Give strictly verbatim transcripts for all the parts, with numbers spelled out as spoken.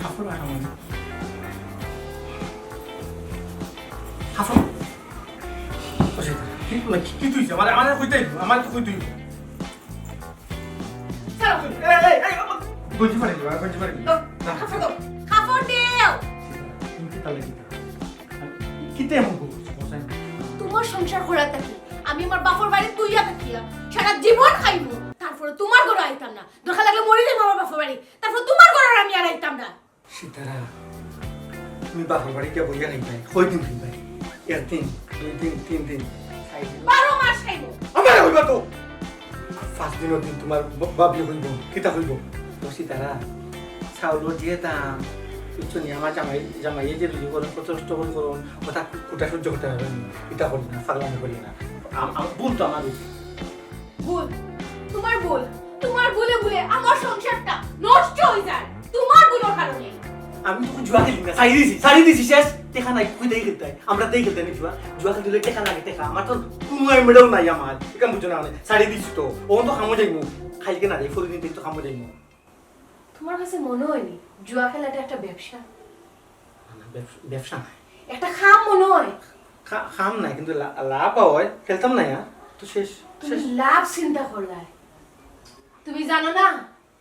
কাপড় রাখা মানে। কাপড়? ও সেটা, কি, কি, কি তুই? আমার, আমার কইতেই, আমার তো কইতেই। ছাড়ো। এই, এই, এই, আমার গঞ্জি ফাড়ি দিবা, গঞ্জি ফাড়ি দিবা। দাও, না। কাপড় দাও। কাপড় দেও। সেটা, তুমি কি তাহলে কিতা? কিতা এমন করছো, বসাই? তোমার সংসার করার থাকি আমি আমার বাপর বাড়ি তুইয়া থাকিয়া সারা জীবন খাইমু, তারপরে তোমার ঘরে আইতাম না। দরকার লাগলে মরি যাইমু আমার বাপর বাড়ি, তারপর তোমার ঘরে আমি আর আইতাম না। সীতারা, তুমি বাপর বাড়ি গিয়া বইয়া খাইবায়, কয়দিন খাইবায়? একদিন, দুই দিন, তিন দিন, চাইর দিন। বারো মাস খাইমু। আমার কইবা তো। পাঁচ দিনর দিন তোমার ব-, বাবি কইব, কিতা কইব? ও সীতারা, চাউলর যে দাম, বুঝছো নি? আমার জামাই, জামাইয়ে যে রুজি করইন, কত কষ্ট করি করইন, ওটা কুটা সহ্য করতে পারবে না। এটা করি না, পাগলামি করি না। আম-, আম-, ভুল তো আমার অইছে। ভুল, তোমার ভুল, তোমার ভুলে ভুলে আমার সংসারটা নষ্ট অই যায়, তোমার ভুলর কারণে। আমি তো জুয়া খেলি না, ছাড়ি দিছি, ছাড়ি দিছি, শেষ। টেকা নাই, কই দেই খেলতায়? আমরা দেই খেলতায় নি জুয়া? জুয়া খেলতে অইলে টেকা লাগে, টেকা। আমার তো কুনু এমডেও নাই আমার, ইখান বুঝছো না মানে, ছাড়ি দিছি তো। অখন তো কামো যাইমু, কাইলকে না যাই, পরদিন তো কামো যাইমু। তোমার কাছে মনে অয়নি জুয়া খেলাটা একটা ব্যবসা? না, না, ব্যবসা, ব্যবসা নায়। একটা কাম মনে অয়। কা-, কাম নায়, কিন্তু লা-, লাভ অয়, খেলতাম না, হ্যাঁ? তো শেষ, তুমি শেষ। লাভ চিন্তা করলায়। তুমি জানো না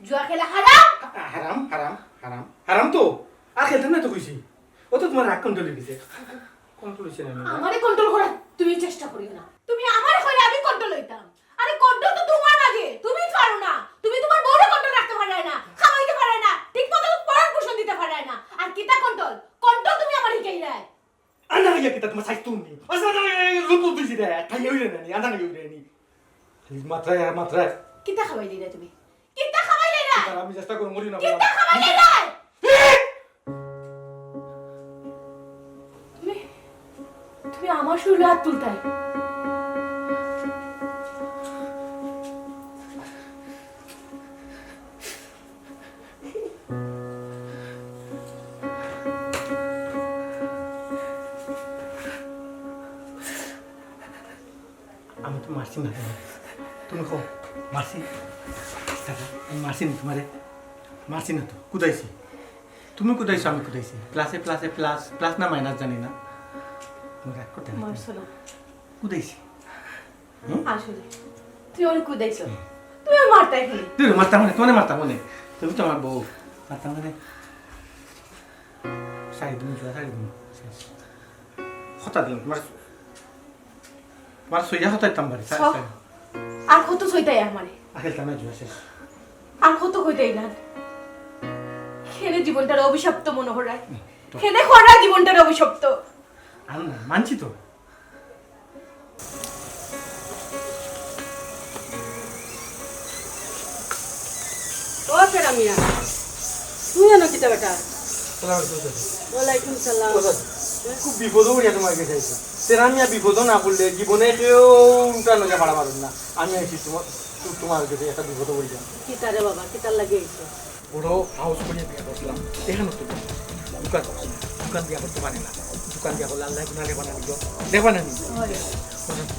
জুয়া খেলা হারাম? হা-, হারাম, হারাম, হারাম। হারাম তো। আর খেলতাম না তো কইছি। ও তো তোমার রাগ কন্ট্রোল অই গেছে। কন্ট্রোল অইছে না, না। আমারে কন্ট্রোল করার তুমি চেষ্টা করিও না। তুমি আমারে কইলে আমি কন্ট্রোল অইতাম। আরে কন্ট্রোল তো তোমার মাঝে, তুমি পারো না। তুমি তোমার বউরে কন্ট্রোল রাখতে পারলায় না, খাওয়াইতে পারলায় না, ঠিক মতো ভরণ পোষণ দিতে পারলায় না। আর কিতা কন্ট্রোল? কন্ট্রোল তুমি আমারে শিখাইলায়। আন্দার অইয়া কিতা তোমার সাইজ তুমি? আচ্ছা, আচ্ছা, এই লুতু তুই জিরা, খাই অইরে না নি, আন্দার অইরে নি। খালি মাত্রায় আর মাত্রায়। কিতা খাওয়াইলায় তুমি? কিতা খাওয়াইলায়? আর আমি চেষ্টা করে মরি না কিতা বললাম। খাওয়াইলায়? তুমি, তুমি আমার শরীরে হাত তুলতায়? আমি তো মারছি না তোমারে। তুমি কও, মারছি? দাদা, আমি মারছি না তোমারে। মারছি না তো, কুদাইছি। তুমি কুদাইছো, আমি কুদাইছি। প্লাসে প্লাসে প্লাস, প্লাস না মাইনাস জানি না। তুমি রাগ করতে না। মারছো না। কুদাইছি। হুম? আসলে, তুই অনেক কুদাইছো। হুম। তুই আর মারতায় কেনে? তুই মারতাম না, তোমারে মারতাম না। তুমি তো আমার বউ। মারতাম না। ছাড়ি দিমু, জুয়া ছাড়ি দিমু। শেষ। কথা দিলাম, তোমার, তোমার সইয়া কথা দিতাম পারি, ছ-, ছ-, আর কত সইতায় আমারে? আর খেলতাম না জুয়া, শেষ। আর কত কইতায় না? কেনে জীবনটারে অভিশপ্ত মনো করায়? হুম, তো। কেনে করায় জীবনটারে অভিশপ্ত? আর না, মানছি তো। ও তেরা মিয়া, তুই এনো কিতা বেটা? সালাম আলাইকুম, চাচা। ওয়ালাইকুম সালাম। ও চাচা, খুব বিপদো পড়িয়া তোমার গেছে আইছি। তেরা মিয়া বিপদো না পড়লে জীবনে কেউ উল্টা নজা পারা পারুন না। আমি আইছি তোমার, তু-, তোমার গেছে একটা বিপদো পড়িয়া। কিতা রে বাবা, কিতার লাগি আইছো? বড় সাহস করিয়া বিয়া করছিলাম, টেকা নষ্ট করছি। দোকান করছি, দোকান দিয়া করতে পারি না। দোকান দিয়া করলে আল্লায় গুনা লেখবা না নিব, লেখবা না নিব। হয়।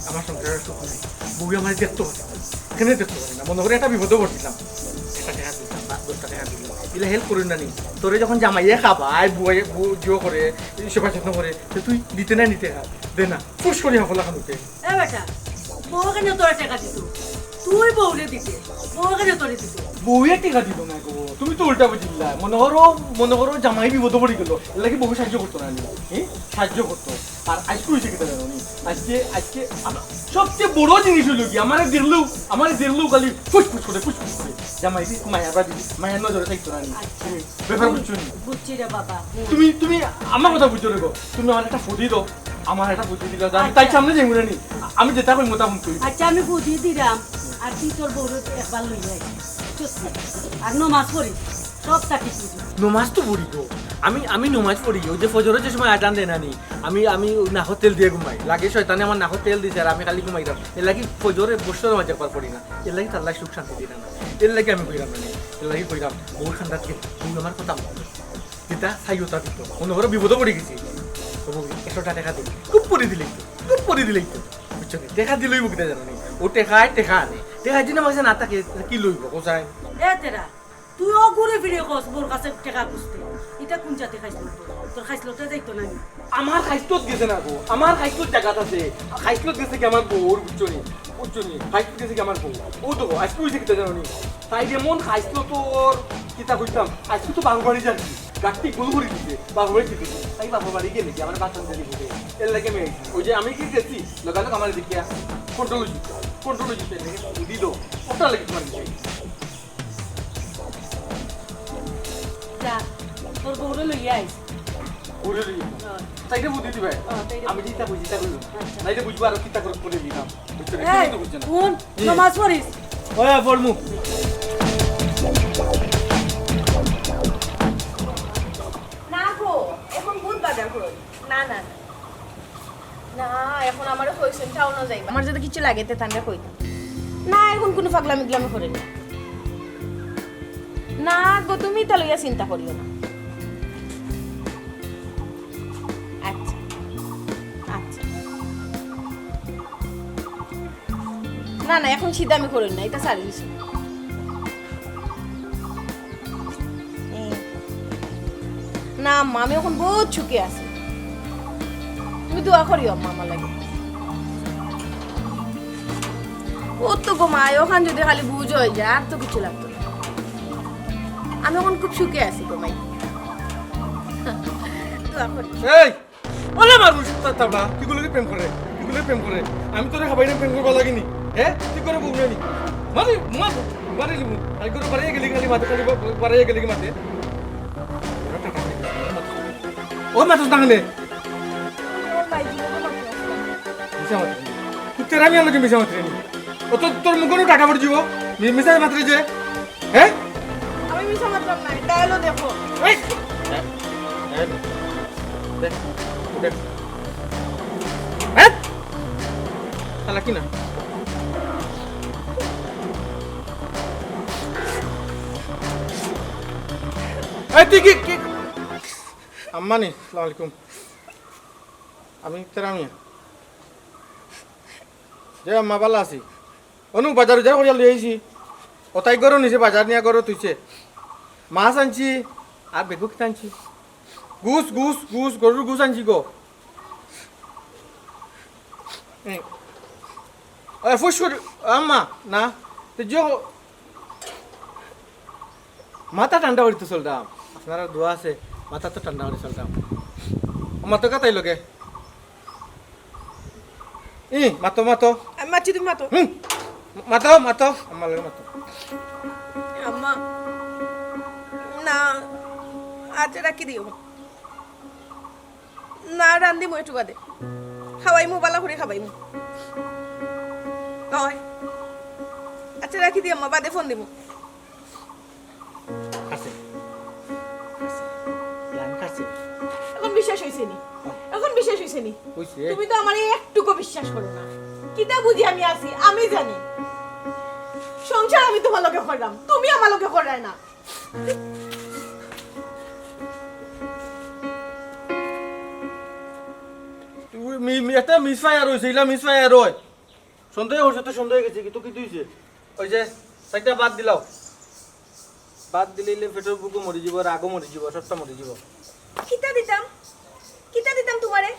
আমার সংসারে সুখ নাই, বউয়ে আমারে দেখতে পারে না, কেনে দেখতে পারে না। মনো করো একটা বিপদো পড়ছিলাম, একটা টেকা দিলাম বা দশটা টেকা দিলাম, ইলা হেল্প করইন না নি? তোরে যখন জামাইয়ে খাবায়, বউয়ে, বউ জিও করে, সেবা যত্ন করে, তো তুই দিতে না নিতে দে না, ফুস করি হাফলা খান উঠে। এ বেটা, বউ কেনে তোরে টেকা দিত? তুই বউরে দিতে, বউ কেনে তোরে দিত? বউয়ে টেকা দিত না গো, তুমি তো উল্টা বুঝিলা। মনো করো, মনো করো জামাই বিপদো পড়ি গেল, এর লাগি বউ সাহায্য করতো না নি? হ্যাঁ, সাহায্য করতো। আর আইজকে অইছে কিতা জানো নি? আইজকে, আইজকে আমার সবচেয়ে বড় জিনিস অইলো কি, আমারে দেখলেউ, আমারে দেখলেউ খালি ফুসফুস করে, ফুসফুস করে। জামাই দি, মায়া বাদি, মায়ার নজরে থাকতো না নি? আচ্ছা। ব্যাপার বুঝছো নি? বুঝছি রে বাবা। তুমি, তুমি আমার কথা বুঝছো রে গো। তুমি আমার একটা ফুটি দাও, আমার একটা ফুটি দিলে আমি তার সামনে যাইমু না নি? আমি যেটা কইমু তা হুনতে অইবো। আচ্ছা, আমি ফুটি দিলাম, আর তুই তোর বউরে একবার লই আয়। বুঝছস? আর নমাজ পড়ি, সব তা ঠিক অইবো। নমাজ তো পড়ি গো, আমি, আমি নমাজ পড়ি। ওই যে ফজরের যে সময় আজান দেয় না নি, আমি, আমি নাকো তেল দিয়া ঘুমাই। লাগে শয়তানে আমার নাকো তেল দিছে আর আমি খালি ঘুমাইরাম। এর লাগি ফজরে বছর নমাজ একবার পড়ি না, এর লাগি তার লাগি সুখ শান্তি দিরা না, এর লাগি আমি কইরাম না নি, এর লাগি কইরাম। বউর কান্দাত গেলে বউ আমার কথা মনে যেটা চাইও তা দিত। মনো করো বিপদো পড়ি গেছি, তবু একশোটা টেকা দিই, খুব পড়ি দিলেই তো, খুব পড়ি দিলেই তো, বুঝছো নি? টেকা দিলেই বুকিতে জানো নি, ও টেকায় টেকা আনে, টেকা যদি আমার কাছে না থাকে, তাহলে কি লইব, কোথায়? এ তেরা, তুইও ঘুরে ফিরে কস বউর কাছে টেকা খুঁজতে। ইটা কোন জাতি খাইছলত? তোর খাইছলতে যাইতো না নি? আমার খাইছলত গেছে না গো, আমার খাইছলত জাগাত আছে। খাইছলত গেছে কি আমার বউর, বুঝছো নি? বুঝছো নি? খাইছলত গেছে কি আমার বউ। ও তো আজকে অইছে কিতা জানো নি? তাই যেমন খাইছলত তোর কিতা কইতাম, আজকে তো বাপর বাড়ি যাচ্ছি। গাট্টি গুল করে দিছে, বাপর বাড়ি দিছে। তাই বাপর বাড়ি গেলে কি আমার বাচ্চা জানি বুঝে। এর লাগে আমি আইছি। ওই যে আমি কি গেছি, লগালগ আমার দিকে কন্ট্রোল হইছে, কন্ট্রোল হইছে। এর লাগে বুদ্ধি দাও, ওটা লাগে তোমার দিকে। যা, তোর বউরে লইয়া আইস। ঘুরে লই। হ্যাঁ। তাইরে বুদ্ধি দিবে। হ্যাঁ, তাইরে আমি বুদ্ধি। যেটা বুঝি, তা কইলাম। আচ্ছা। নাইলে বুঝবো আরো কিতা করে করে দিলাম। বুঝছো না? এই, কিছুই তো বুঝছে না। হুন, জি। নামাজ পড়িস। ওই, পড়মু। না গো, এখন বুধ বাজার কই? না, না, না। না, এখন আমারে কইছইন টাউনো যাইবা। আমার যদি কিছু লাগে, তে তানরে কইতাম। না, এখন কোনো পাগলামি গলামি করে না। না গো, তুমি ইতা লইয়া চিন্তা করিও না। আচ্ছা, আচ্ছা। না, না, এখন সিধা আমি করি না, ইতা ছাড়ি দিছি। এ, না আম্মা, আমি এখন বহুত সুখে আছি। তুমি দোয়া করিও আম্মা আমার লাগি। ও তো গো মা, ওখান যদি খালি বুঝ হয়ে যায়, আর তো কিছু লাগতো না। আমি এখন খুব সুখে আছি গো মাই। দোয়া করি। এই, ওলা মানুষ, তা-, তাবলা, তুই গুলোকে প্রেম করে, তুই গুলোকে প্রেম করে। আমি তোরে খাবাই না প্রেম করবা লাগিনি, হ্যাঁ? তুই করে বউ নানি? মারি, মার, মারি লিমু। খালি করে বাড়িয়ে গেলি, খালি মাথা, খালি বা-, বাড়িয়ে গেলি কি মাথে? ওরা টাকা নিয়ে গেছে, ওর মাথা। ওর মাথা টাকা নে। মিছা মাথা। তুই তেরা মিয়া লোকে মিছা মাথা নি। ও তো তোর মুখেরও টাকা পড়ে দিব। মি-, মিছা মাথা যে, হ্যাঁ? আমি মিছা মাতলাম না, ডায়ালও দেখো। এই! এই! এই! দেখ, দেখ। হ্যাঁ? শালা কি না? এই তুই কি, কি? আম্মানি, আসসালামু আলাইকুম। আমি তেরা মিয়া। যে আম্মা, ভালা আছি। অনু, বাজার উজার করিয়া লই আইছি। ও তাই গরু নিছে, বাজার নিয়া গরু তুইছে। মাছ আনছি, আর বেগু কিতা আনছি? গুস, গুস, গুস, গরুর গুস আনছি গো। এ, এ, ফুস করি, আম্মা, না। তো যে মাথা ঠান্ডা করিতে চলতাম। আপনারা দোয়া আছে, মাথা তো ঠান্ডা করি চলতাম। মাথা কাতাই লগে। ই, মাতো, মাতো। আমি মাতছি, তুমি মাতো। হুম। মাতো, মাতো। আমার লগে মাতো। আম্মা। না, আজ রাখি দিও। না, রান্দিমু একটু বাদে। খাবাইমু, বালা করি খাবাইমু। অয়। আচ্ছা, রাখি দি আম্মা, বাদে ফোন দিমু। কাছে। কাছে। লাইন কাছে। এখন বিশ্বাস হইছে নি? এখন বিশ্বাস হইছে নি? হইছে। তুমি তো আমারে একটুকু বিশ্বাস করো না। কিতা বুঝি আমি আছি, আমি জানি। সংসার আমি তোমার লগে করলাম, তুমি আমার লগে করলায় না। তুই মি-, মি-, একটা মিসফায়ার হইছে, ইলা মিসফায়ার হয়। সন্দেহ হইছে তো সন্দেহ হয়ে গেছে, কিন্তু কি তুইছে? ওই যে, চাইরটা বাদ দিলাও। বাদ দিলে ইলে পেটর ভুকও মরি যাব, রাগও মরি যাব, সবটা মরি যাব। কিতা দিতাম? কিতা দিতাম তোমারে?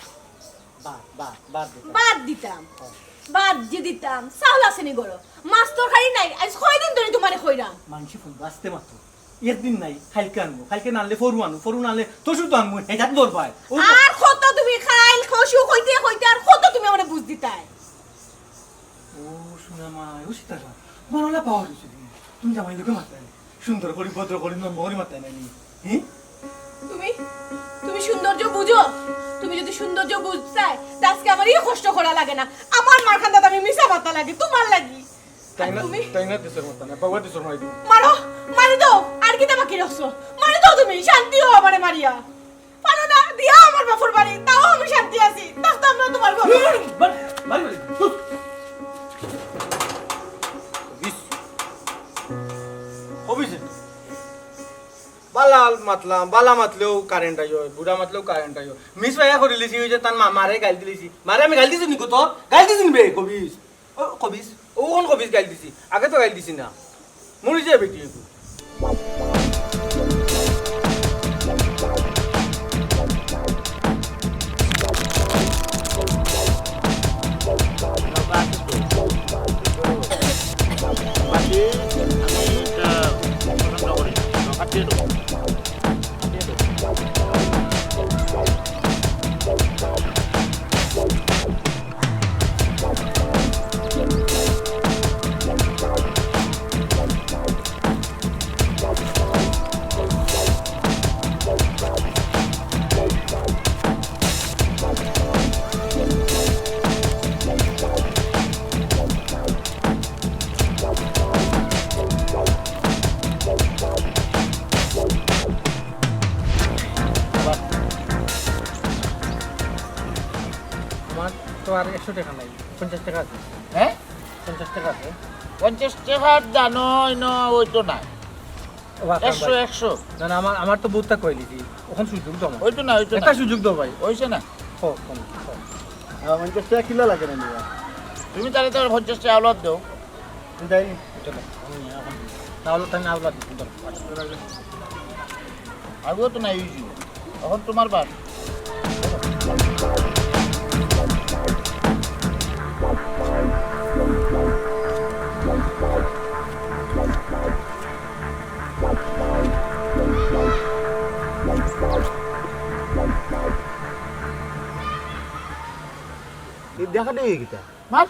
বাদ, বাদ, বাদ দিতাম। বাদ দিতাম। হ্যাঁ। বাদ যে দিতাম, চাউল আছে নি ঘরো? মাছ তরকারি নাই, আজ কয়দিন ধরি তোমারে কইরাম। মানষি ফুল বাঁচতে মাত্র। একদিন নাই, কাইলকে আনবো, কাইলকে না আনলে পরু আনবো, পরু না আনলে তরশু তো আনবো, হেজাত দরবার। ও আর কত তুমি কাইল, পরশু কইতে কইতে আর কত তুমি আমারে বুঝ দিতায়? ও সোনা মা, ও সীতারা, মরলা পাওয়া গেছে তুমি। তুমি জামাই লোকে মারতায় না। সুন্দর করি, ভদ্র করি, নম্র করি মারতায় না নি। হ্যাঁ? তুমি, তুমি সৌন্দর্য বুঝো? তুমি যদি সৌন্দর্য বুঝতায়, তে আজকে আমার এই কষ্ট করা লাগে না। আমার মার কান্দাত আমি মিছা মাতা লাগে, তোমার লাগি। তাই না, তুমি? তাই না, দিছর মারতা না, বাবা দিছর মারি দিবো। মারো, মারি দাও, আর কিতা বাকি রাখছো? মারি দাও তুমি, শান্তি হও আমারে মারিয়া। পারো না, দিয়া আমার বাপর বাড়ি, তাও আমি শান্তি আছি, থাকতাম না তোমার ঘরে। বাড়ি, বাড়ি, বাড়ি, ধুর। বিশ। অফিসে। বালা মাতলাম, বালা মাতলেও কারেন্ট আইও, বুড়া মাতলেও কারেন্ট আইও। মিস ভাইয়া করিলিছি, ওই যে তার মা-, মারে গাইল দিলিছি। মারে আমি গাইল দিছি নি কত? গাইল দিছি নি বে, কবিস? ও, কবিস? ও কোন কবিস গাইল দিছি? আগে তো গাইল দিছি না। মরি যায় বেটি এগু। আর একশো টেকা নাই, পঞ্চাশ টেকা আছে। হ্যাঁ? পঞ্চাশ টেকা আছে। পঞ্চাশ টেকার দানো ইনো ওই তো নাই। ও, আকরাম একশো, ভাই। একশো। না, না, আমার, আমার তো বুথটা কই দিছি। ওখান সুযোগ দাও আমার। ওই তো না, ওই তো একটা না। সুযোগ দাও ভাই। ওইছে না। ও, কম, কম। আমার পঞ্চাশ টেকা কিলা লাগে না নিবা? তুমি তাহলে তো পঞ্চাশ টেকা আওলাদ দাও। দেয়নি। ওইটা না। আমি এখন না আওলাদ দিছি, ধরো। আগুয়া তো নাই, ওই যে। এখন তোমার বার। এই দেখা নেই কিতা? মার।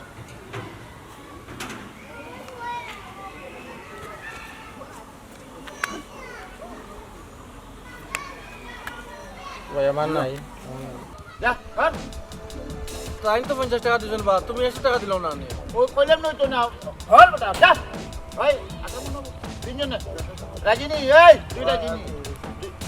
ভাই, আমার নাই। যা, ধর। তাইন তো পঞ্চাশ টেকা দিছইন বা, তুমি একশো টেকা দিলাও না নি? ও কইলাম না তো না। ধর বেটা, যা। ভাই, আচ্ছা, মনে হয় তিনজনে। রাজি নি, এই, তুই রাজি নি।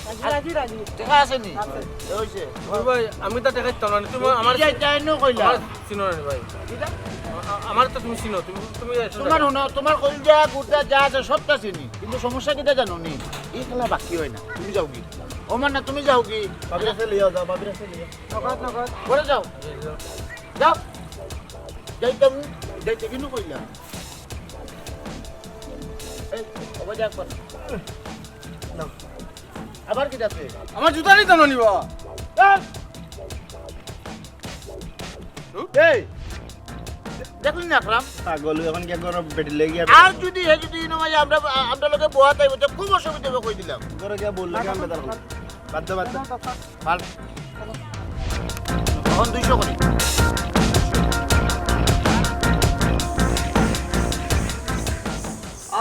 রাজি, রাজি, রাজি। টেকা আছে নি? আছে। এই হইছে। ওই ভাই, আমি তো টেকা দিতাম না নি, তুমি আমার এই যে, তাই নু কইলা। আমার চিনো না নি ভাই। কিতা? আ-, আ-, আমার তো তুমি চিনো, তুমি, তুমি একশো তোমার টেকা। হুনো, তোমার কইলজা, গুর্দা যা আছে সবটা চিনি। কিন্তু সমস্যা কিতা জানো নি? এই খেলা বাকি হয় না। তুমি যাওগি। ওমর না, তুমি যাওগি। ভাবির আছে লইয়া যাও, ভাবির আছে লইয়া। নগদ, নগদ। করে যাও। যাও। যাইতাম, যাইতে কিন্তু কইলাম। এই, ওবা যাক কর। নাও। আবার কিতা আছে? আমার জুতা নিতাম না নি বা। এই! এই! দেখলি না আকরাম? পাগল, এখন কি একবার বেটি লেগে আর যদি হে যদি ইনো মাঝে আমরা, আমরা লগে বওয়া তাই বলতে খুব অসুবিধা হবে কই দিলাম। ঘরে গিয়া বললে কি আমরা তার বাধ্য, বাধ্য। মাল। এখন দুইশো করি।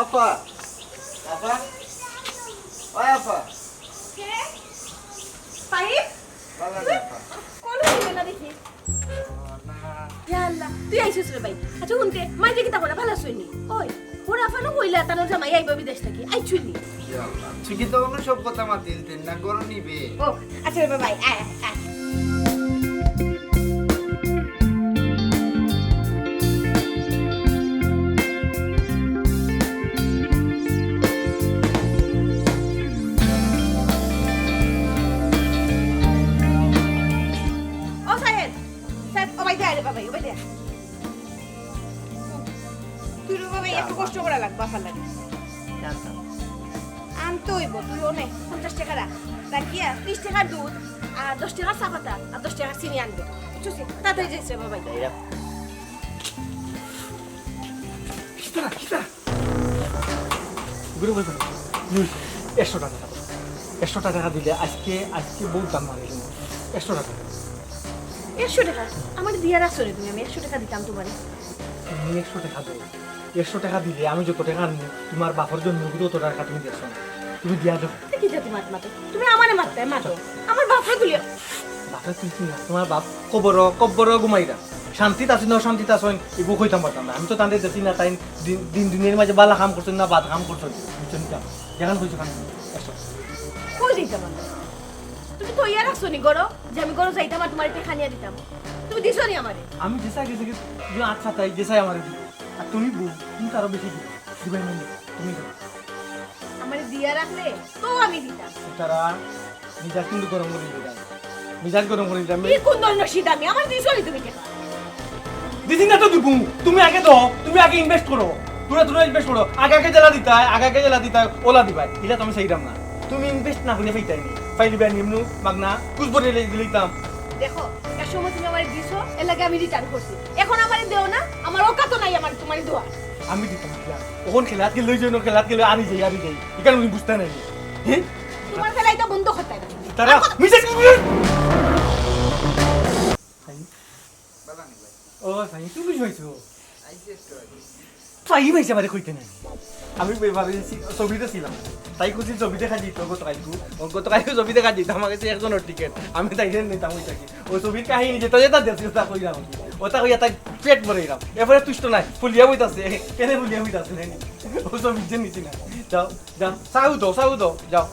আফা। আফা। ওই আফা। কে? ফাহিম? ভালা লাগে আফা। কোন হইল না দেখি? ইয়া আল্লাহ, তুই আইছস রে ভাই। আচ্ছা, হুনতে, মাইরে কিতা করে? ভালা আছইন নি? ওই, ওর আফানো কইলা, তার জামাই আইবা বিদেশ থাকি। আইছইন নি? ইয়া আল্লাহ, তুই কি তো অন্য সব কথা মাতিল, তেন না গরম নিবে? ও, আচ্ছা রে বাবা, আয়, আয়, আয়। ও সাহেব, সাহেব, ও ভাই দে, আরে বাবা, ও ভাই দে। তুই রে বাবা, একটু কষ্ট করা লাগবে, আফার লাগি। জানতাম। আনতে হইব, তুই অনে পঞ্চাশ টেকা রাখ। রাখিয়া ত্রিশ টেকার দুধ, আর দশ টেকার চা পাতা, আর দশ টেকার চিনি আনবে। বুঝছিস? তাড়াতাড়ি যাইস রে বাবা। যাই রাখ। কিতা, কিতা? গুরু ভাই, ভাই, হুম, একশো টেকা দাও। একশো টেকা দিলে আজকে, আজকে বহুত দাম মারি দিন। একশো টেকা। একশো টেকা? আমার দিয়া রাখছো রে তুমি, আমি একশো টেকা দিতাম তোমারে। তুমি একশো টেকা দাও। একশো টেকা দিলে আমি যত টেকা আনবো, তোমার বাপর জন্য অত টেকা তুমি দেখছো না। তুমি দিয়া দাও। এ কি জাতি মাত মাতো? তুমি আমারে মারতায় মাতো। আমার বাপরে তুলিয়া বাপরে তুলছি না, তোমার বাপ কবর, কবর ঘুমাইরা। শান্তিত আছইন না অশান্তিত আছইন, এগু কইতাম পারতাম না। আমি তো তানরে দেখছি না, তাইন দিন, দিন দুনিয়ার মাঝে বালা কাম করছইন না বাদ কাম করছইন, বুঝছইন নি? যেখান কইছো খান একশো। কই দিতাম আমি? তুমি তো ইয়া রাখছো নি গরো, যে আমি গরো যাইতাম আর তোমার একটা খানিয়া দিতাম। তুমি দিছো নি আমারে? আমি যে চাই গেছি কি, তুমি আচ্ছা তাই যে চাই আমারে দিও। আর তুমি বউ, তুমি তো আরো বেশি দিও। দিবাই মানে, তুমি দিও। আমারে দিয়া রাখলে তো আমি দিতাম। তারা মিজাজ কিন্তু গরম করে দিতাম। মিজাজ গরম করে দিতাম। কি কোন ধরনের সিধা আমি? আমার দিছো নি তুমি টেকা? দিছি না তো দিবু। তুমি আগে দাও, তুমি আগে ইনভেস্ট করো। তোরা, তোরা ইনভেস্ট করো। আগে আগে জেলা দিতায়, আগে আগে জেলা দিতায়, ওলা দিবায়। ইলা তো আমি চাইরাম না। তুমি ইনভেস্ট না করে পাইতায় নি। পাইলি বেয়া নিমনু, মাগনা, কুছ বলে দিলিতাম। দেখো, এক সময় তুমি আমারে দিছো, এর লাগি আমি রিটার্ন করছি। এখন আমারে দেও না, আমার অকাত নাই আমার তোমারে দেওয়ার। আমি দিতাম কিলা? অখন খেলাত গেলে ওই জন্য খেলাত গেলে আরি যাই, আরি যাই। ইখান তুমি বুঝতায় নায় নি। হ্যাঁ? তোমার খেলা ইটা বন্ধ করতে হবে। তারা আর কত মিসেস কি বলে? ও ভাই, তুমি কইছো? তাই ভাই আমারে কইতে নাই। আমি ওই ভাবে সি-, ছবিতে ছিলাম। তাই খুশি ছবি দেখা দিত গতকালকু। ও গতকালকু ছবি দেখা দিত, আমার কাছে একজনের টিকিট। আমি তাই জন্য নিতাম ওইটা কি। ও ছবির কাহিনী যেটা যেটা দেখছি, ওটা কইলাম। ওটা কইয়া তাই পেট ভরে গেলাম। এরপরে তুষ্ট নাই, ফুলিয়া বইতাছে। কেনে ফুলিয়া বইতাছে, নাই নি? ও ছবির জন্য নিছি না। যাও, যাও, চাও দাও, চাও দাও, যাও।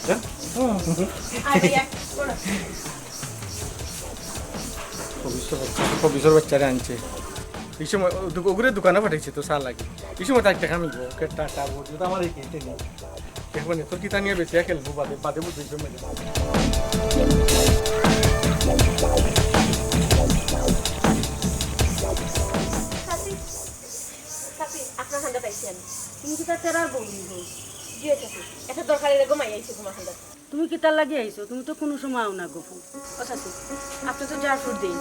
হ্যাঁ? আরে, এক, বলো। কবিসর বাচ্চা, কবিসর বাচ্চারে আনছে। এই সময় ও দু-, ওগুরে দোকানো পাঠাইছে তো চা লাগি। এই সময় তার দেখা মিলবো। ওকে, টাটা, বউ, তুই তো আমার এই খেতে নেই। দেখবো নে, তোর কিতা নিয়া বেশি খেলবো, বাদে, বাদে বুঝবি, মজা। চাচি, চাচি, আপনার হান্দাত আইছি আমি। তুমি কিতা তেরার বউ নি বউ? জি, চাচি, একটা দরকারে রে গো মাই আইছি তোমার হান্দাত। তুমি কিতার লাগি আইছো? তুমি তো কুনু সময় আও না গো ফুত। ও চাচি, আপনে তো যার ফুত দেইন,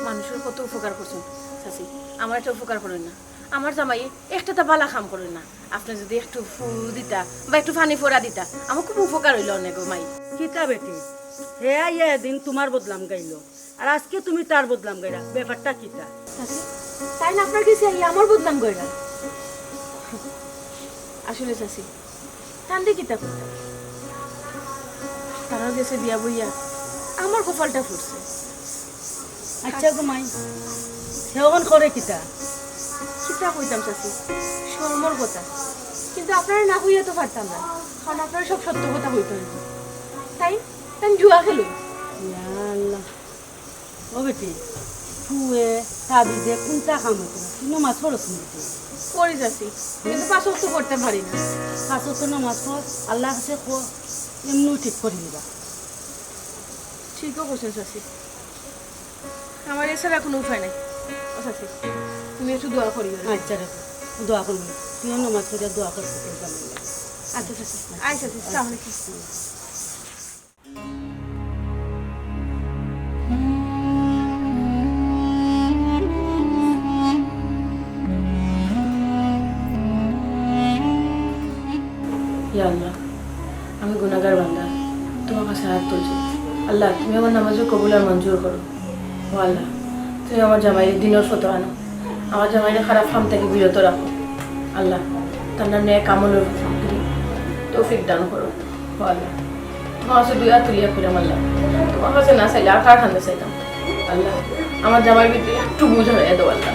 মানুষর কত উপকার করছইন। চাচি, আমার একটা উপকার করইন না। আমার জামাইয়ে একটা তা বালা কাম করইন না। আপনে যুদি একটু ফু দিতা বা একটু পানি পড়া দিতা, আমার খুব উপকার অইলো অনে গো মাই। কিতা বেটি, হে আইয়া এদিন তোমার বদনাম গাইলো, আর আজকে তুমি তার বদনাম গাইরা, ব্যাপারটা কিতা? চাচি, তাইন আপনার গেছে আইয়া আমার বদনাম গাইরা? আসলে চাচি, তানরে কিতা কইতাম? তারার গেছে বিয়া বইয়া আমার কপালটা ফুটছে। আচ্ছা গো মাই, হে অখন করে কিতা? কিতা কইতাম চাচি, শরমর কথা। কিন্তু আপনারে না কইয়া তো পারতাম না, কারণ আপনারে সব সত্য কথা কইতে অইবো। তাইন, তাইন জুয়া খেলো। ইয়া আল্লাহ। ও বেটি, ফুয়ে, তাবিজে, কুনটা কাম অইতো না? তুই নমাজ পড়স নি বেটি? পড়ি চাচি, কিন্তু পাঁচ ওয়াক্ত পড়তাম পারি না। পাঁচ ওয়াক্ত নমাজ পড়, আল্লার কাছে কো, এমনেউ ঠিক করি নিবা। ঠিকউ কইছইন চাচি, আমার এছাড়া কুনু উপায় নাই। ও চাচি, তুমি একটু দোয়া করিও। আচ্ছা রে, দোয়া করমু। তুইও নমাজ পড়িয়া দোয়া করিস। আচ্ছা চাচি, আচ্ছা চাচি, আসসালামু আলাইকুম। ইয়া আল্লাহ, আমি গুনাহগার বান্দা, তোমার কাছে হাত তুলছি। আল্লাহ, তুমি আমার নামাজর কবুল আর মঞ্জুর করো। ও আল্লাহ, তুমি আমার জামাইরে দিনর পথো আনো, আমার জামাইরে খারাপ কাম থাকি বিরত রাখো। আল্লাহ, তানরে নেক আমলর তুমি তৌফিক দান করো। ও আল্লাহ, তোমার কাছে দুই হাত তুলিয়া কইরাম আল্লাহ, তোমার কাছে না চাইলে আর কার কাছে চাইতাম? আল্লাহ, আমার জামাইর ভিতরে একটু বুঝ হারাইয়া দেও আল্লাহ।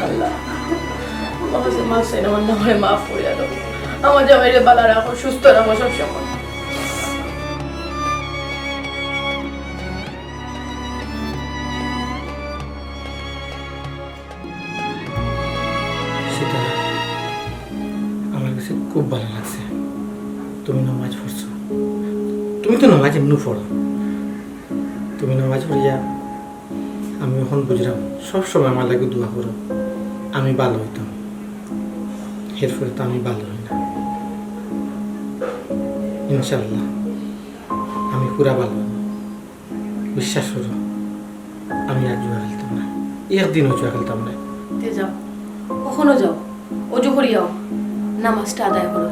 আল্লাহ, তোমার কাছে মাফ চাইলাম আল্লাহ, আমারে মাফ করিয়া দেও। আমার জামাইরে বালা রাখো, সুস্থ রাখো সবসময়। সিতারা, আমার কাছে খুব ভালা লাগছে তুমি নামাজ পড়ছো। তুমি তো নামাজ এমনেউ পড়ো। তুমি নামাজ পড়িয়া আমি অখন বুঝরাম, সব সময় আমার লাগি দোয়া করো, আমি ভালা অইতাম। এরপরে তো আমি ভালা অই না, ইনশাআল্লাহ আমি পুরা ভালা অইমু। বিশ্বাস করো, আমি আর জুয়া খেলতাম না, একদিনও জুয়া খেলতাম না। তে যাও, অখনউ যাও, অজু করিয়া আও, নামাজটা আদায় করো।